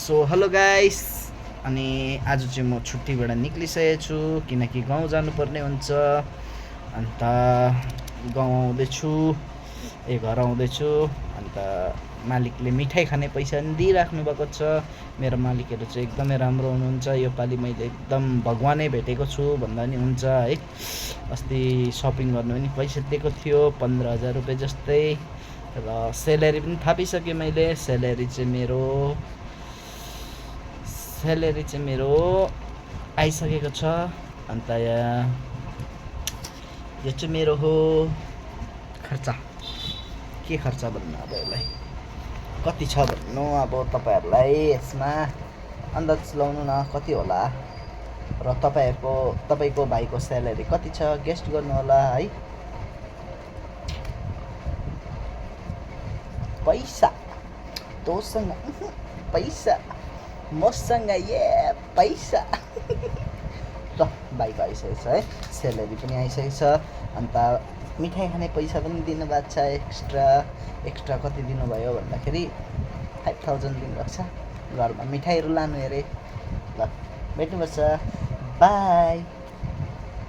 So hello guys. अनि आज चाहिँ म छुट्टीबाट निक्लिसकेको छु किनकि गाउँ जानुपर्ने हुन्छ। अन्त गाउँ आउँदैछु, घर आउँदैछु। अन्त मालिकले मिठाई खाने पैसा पनि दिइराख्नु भएको छ। मेरो मालिकहरू चाहिँ एकदमै राम्रो हुनुहुन्छ। योपालि मैले एकदम भगवानै भेटेको छु भन्दा नि हुन्छ है। अस्ति सपिङ गर्नु पनि पैसा दिएको थियो 15,000 रुपियाँ जस्तै। र सेलेरी पनि थापिसकेँ मैले। सेलेरी चाहिँ मेरो आइसकेको छ। अन्त यो चाहिँ मेरो हो खर्च। के खर्च भन्नु अब यसलाई कति छ भन्नु अब तपाईँहरूलाई यसमा अन्दाज लाउनु न कति होला। र तपाईँको भाइको स्यालेरी कति छ गेस्ट गर्नु होला है। पैसा तोसँग पैसा मसँग पैसा ल भाइको आइसकेको छ है। स्यालेरी पनि आइसकेको छ। अन्त मिठाई खाने पैसा पनि दिनुभएको छ। एक्स्ट्रा कति दिनुभयो भन्दाखेरि 5,000 दिनुभएको छ। घरमा मिठाईहरू लानु अरे। ल भेट्नुपर्छ। बाई।